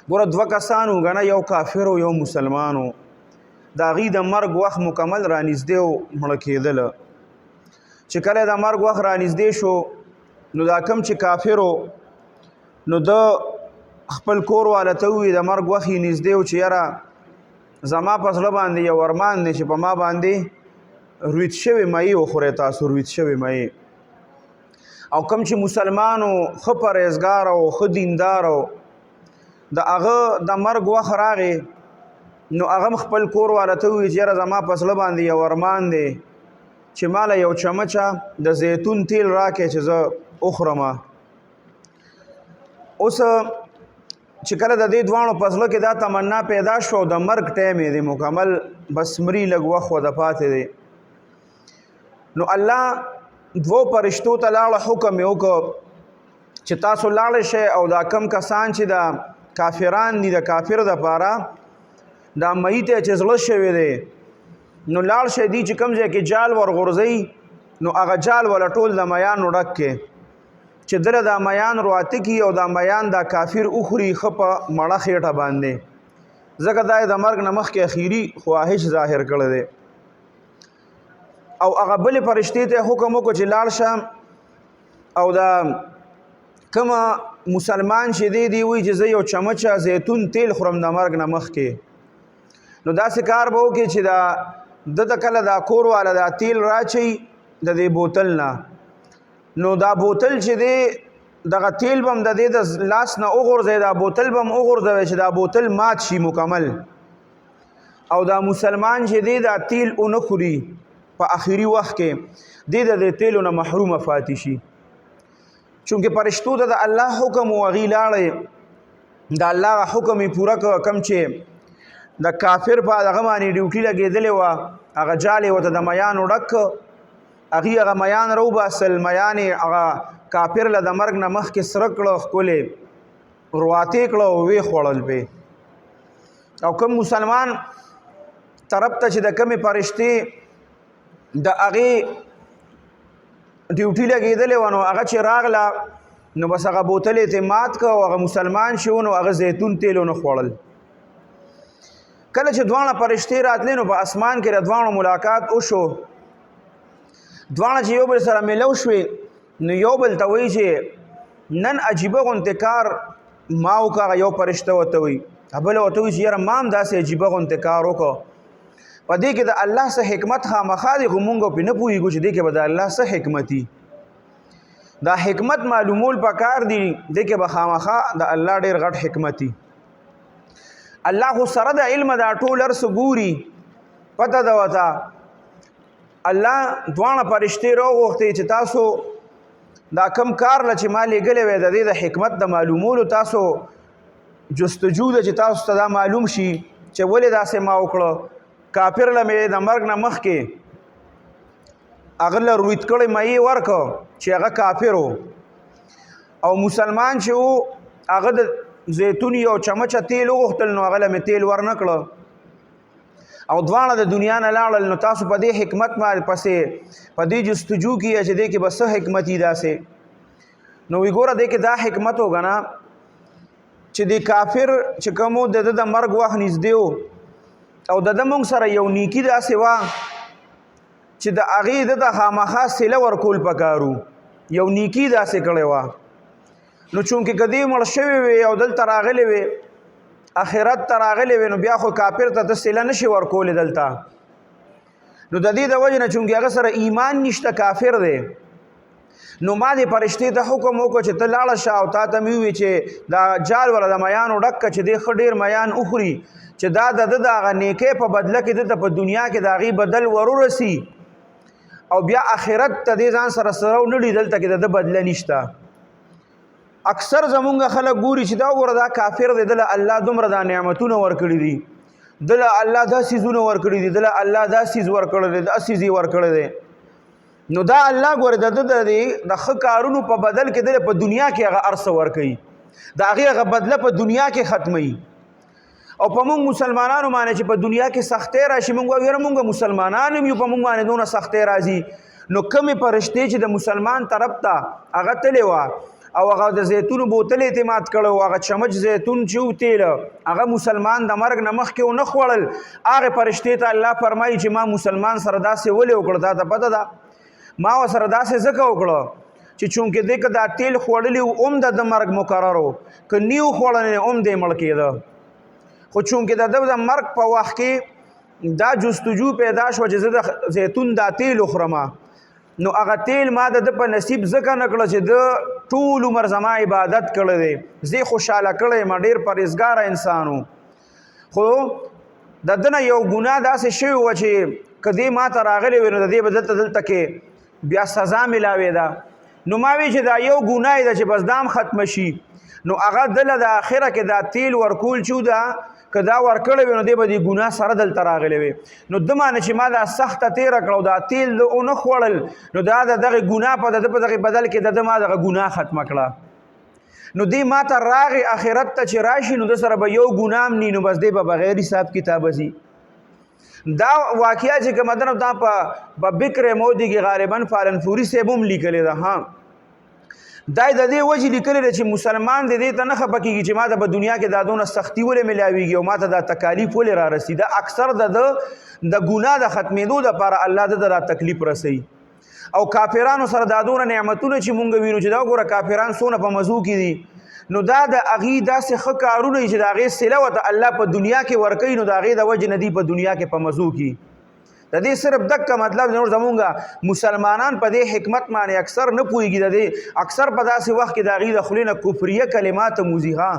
ګوره دوه کسانو غنه، یو کافر او یو مسلمانو، دا غي د مرګ وخت مکمل را نږدې او مړ کېدل. چې کله د مرګ وخت را نږدې شو، نو دا کم چې کافرو، نو د خپل کور والا ته وی، د مرګ وخت نږدې او چې یاره زما په زړه باندې یو ارمان دی چې په ما باندې رویت شوی مې وخورې، تاسو رویت شوی مې. او کم چې مسلمانو، خ پرهیزګار او خ دیندار او د هغه د مرګ وخت راغی، نو هغه خپل کور والا ته وی چې یاره زما په زړه باندې یو ارمان دی چې ماله یو چمچه د زیتون تیل راکې چې زه وخورم. اوس چې کله د دې دواړو په زړه کې دا تمنا پیدا شو، د مرګ ټایم یې دی مکمل، بس مري، لږ وخت د پاتې دی، نو الله دوو پرشتو ته لاړه، حکم یې وکړ چې تاسو لاړ شئ او دا کم کسان چې دا کافران دي، د کافر د پاره دا میت چې زړه شوی دی، نو لاړ شئ، دی چې کم ځای کې جال ورغورځي، نو هغه جال ولا ټول د میان ډک کې چې دله دا میان رواته کی او دا میان دا کافر اخري خپه مړه خېټه باندې، ځکه دا د مرګ نه مخکې اخیری خواهش ظاهر کړی دی. او هغه بل فرشتي ته حکم وکړ چې لاړ شه او دا کما مسلمان چې دی، دی وی چې زه یو چمچه زیتون تیل خورم د مرګ نه مخکې، نو داسې کار به وکړي چې دا د کله دا کور والا دا تیل راچي د دې بوتل نه، نو دا بوتل چې دی دغه تیل بم د دې د لاس نه وغورځي، دا بوتل بم وغورځوي چې دا بوتل مات شي مکمل، او دا مسلمان چې دی دا تیل اونه خوري، په اخیری وخت کې دی د تیلو نه محروم فاتې شي. چونکه پرشتو ته د الله حکم او غی لاړې، د الله حکم یې پوره کړ. کم چې د کافر په دغه باندې ډیوټي لګېدلې وه، هغه جالې ورته د میانو ډک، هغې هغه میان راوباسل، میان یې هغه کافر له د مرګ نه مخکې سره کړه، ښکلې رواتې کړه او ویې خوړل پې. او کوم مسلمان طرف ته چې د کمې پرشتې د هغې ډیوټي لګېدلې وه، نو هغه چې راغله، نو بس هغه بوتل یې ترې مات کړ او هغه مسلمان شو، نو هغه زیتون تیل ونه خوړل. کله چې دواړه پرشتې راتلې، نو په اسمان کې د دواړو ملاقات وشو. دواړه چې یو بل سره ملو شوې، نو یو بل ته وایي چې نن عجیبه غونتې کار ما وکړه. یو پرشته ورته وایي، بل ورته وایي چې یاره ما هم داسې عجیبه غونتې کار وکړ. په دې کې د الله څه حکمت خامخا دی، خو مونږ پرې نه پوهېږو چې دې کې به د الله څه حکمت وي. دا حکمت معلومول پکار دی، دې کې به خامخا د الله ډېر غټ حکمت وي. الله خو سره د علم دا ټول هر څه ګوري، پته ده ورته. الله دواړه پرشتې راوغوښتې چې تاسو دا کم کار له چې ما لېږلی وی، د دې د حکمت د معلومولو تاسو جستجو ده چې تاسو ته دا معلوم شي چې ولې داسې ما وکړه. کافر له مې د مرګ نه مخکې هغه له رویت کړی مې ورکړ چې هغه کافر و، او مسلمان چې و هغه د زیتون یو چمچه تیل وغوښتل، نو هغه له مې تیل ورنه کړه او دواړه د دنیا نه لاړل. نو تاسو په دې حکمت باندې پسې په دې جستجو کې چې دې کې بس حکمت دی داسې. نو وی ګوره، دې کې دا حکمت وګنا چې د کافر چې کوم د د مرګ وخت نږدې و او د د مونږ سره یو نیکی داسې وه چې د هغې د خامخا صله ورکول پکارو، یو نیکی داسې کړې وه. نو چونکه کدی مړ شوی وي او دلته راغلی وي، اخرت ته راغلی وي، نو بیا خو کافر ته د صله نشي ورکول دلته. نو د دې د وجه نه، چونکه هغه سره ایمان نشته، کافر دی، نو ما دې پرشتې ته حکم وکړ چې ته لاړه شه او تا ته مې ووی چې دا جال ولا د میانو ډک چې دې ښه ډېر میان وخوري، چې دا د ده د هغه نیکۍ په بدله کې ده ته په دنیا کې د هغې بدل ورورسي او بیا آخرت ته دې ځان سره سره ونړي، دلته کې د ده بدله نشته. اکثر زمونږ خلک ګوري چې دا وګوره، دا کافر دی، دله الله دومره دا نعمتونه ورکړي دي، دله الله دا څیزونه ورکړي دي، دله الله دا څیز ورکړی دی، دا څیز یې ورکړی دی، نو دا الله ګوره د ده د د ښه کارونو په بدل کې دله په دنیا کې هغه هر څه ورکوي، د هغې هغه بدله په دنیا کې ختموي. او په موږ مسلمانانو باندې چې په دنیا کې سختۍ راشي، موږ وایو یاره موږ مسلمانان یو، په موږ باندې دونه سختۍ راځي. نو کمې پرشتې چې د مسلمان طرف ته هغه تلې وه، او هغه د زیتونو بوتل اعتماد کړو، هغه چمچ زیتون چې و تیل هغه مسلمان د مرګ نه مخکې و نه خوړل، هغه پرشتې ته الله فرمایي چې ما مسلمان سره داسې ولې وکړو؟ تا ته پته ده ما سره داسې ځکه وکړو چې چونکې دې که دا تیل خوړلی و هم د مرګ مقرر و، که نیو خوړلی هم دې مړ کېده. خو چونکې د ده د مرګ په وخت کې دا جستجو پیدا شو چې زه د زیتون دا تیل وخورم، نو هغه تیل ما د په نصیب ځکه نه کړ چې د ټول عمر زما عبادت کړی دی، زه خوشاله کړی ما، ډیر پرهیزګار انسانو، خو د دنه یو ګناه داسې شوی و چې کدی ما ته راغلی وي نو د دې به دلته دلته کې بیا سزا ملاوي ده. نو ما وی چې دا یو ګناه ده چې بس دام ختم شي، نو هغه دله د اخره کې دا تیل ورکول چې دا که دا ورکړی وي نو دی به د ګناه سره دلته راغلی وي. نو د معنی چې ما دا سخته تیره کړه او دا تیل د ونه خوړل، نو دا د دغه ګناه په د په دغه بدل کې د ما دغه ګناه ختمه کړه. نو دی ما ته راغی اخرت ته چې راشي نو د سره به یو ګناه هم نی، نو بس دی به بغیر حساب کتاب ځي. دا واقعیا چې کومه ده نو دا په بکر مودي کې غالبا فالنفوري صاحب هم لیکلې ده. ها دا د دې وجې لیکلې ده چې مسلمان دې دې ته نه خفه کېږي چې ما ته په دنیا کې دا دونه سختي ولې ملاویږي او ما ته دا تکالیف ولې را رسي. دا اکثر د د ګناه د ختمېدو دپاره الله ده ته دا تکلیف رسوي. او کافرانو سره دا دونه نعمتونه چې مونږ وینو چې دا وګوره کافران څونه په مزو کې دي، نو دا د هغې داسې ښه کارونه چې د هغې صله ورته الله په دنیا کې ورکوي، نو د هغې د وجې نه دی په دنیا کې په مزو کې. د دې صرف دک مطلب نور زمونږ مسلمانان په دې حکمت باندې اکثر نه پوهیږي. د دې اکثر په داسې وخت کې د هغې د خولې نه کفریه کلمات موزي. ها